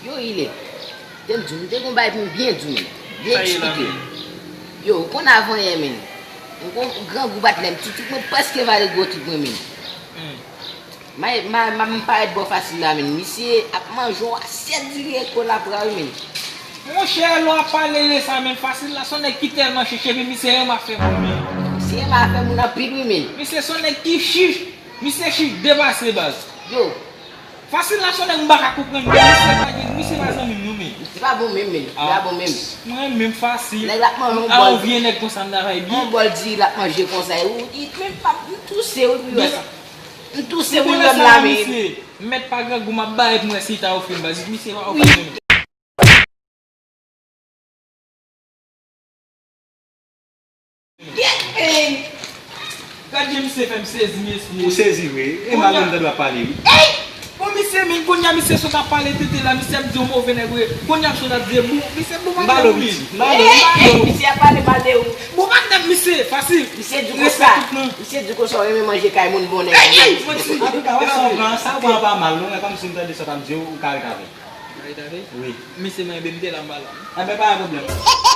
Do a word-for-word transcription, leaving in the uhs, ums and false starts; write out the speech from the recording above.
Yo, Ilè, te m di w, m te gon bagay pou m byen di w, men. Byen eksplike. Yo, ou konn avanyè, men. M gon grangou bat lè m ti trik, mwen prèske vale gwo trik mwen, men. Ma, ma, ma, m parèt bò Fasil la, men. Misye ap manje yon asyèt diri ek kolapra, wi, men. Monchè, lè w ap pale de sa, men Fasil la, se yon nèg ki tèlman chich, epi misye renmen fè moun, men. Misye renmen fè moun anpil, wi, men. Misye se yon nèg ki chich, misye chich depase baz. Yo, Fasil la se yon nèg m pa ka konprann, men misye pa gen, misye pa zanmi m non, men. Misye pa bon menm, men. Misye pa bon menm. Mwen menm Fasil. Nèg la ap manje yon bòl. A yon vye nèg konsa m ta fè byen. Yon bòl diri l ap manje konsa. Ou, li menm pa, m touse, wi, pou wè sa. M touse pou lòm la, men. M mèt pa grangou, m ap bare pou m wè si l ta ofri m baz. Misye pa ofri m. Gad jan misye fè m sezi, mesye. Ou sezi vre. E mal menm tande w ap pale, wi. Ey! Bon, misye, men kounye a misye sot ap pale tete la, misye ap di w move nèg vre. Kounye a sot ap di bon, misye bon. M pale w piti. M pale w, m pale w. Misye ap pale mal de ou. Bon, pa gade misye, Fasil. Misye di konsa. Misye di konsa, w renmen manje kay moun bon nèg. Ey, ey, manti. Antouka, wè sa w pran, sa w pran pa mal, non, men kòmsi m tande sa w t ap di, ou ka ret avè l. Wi. Misye, men, bebe, m te la, m pa la. Enben, pa gen pwoblèm.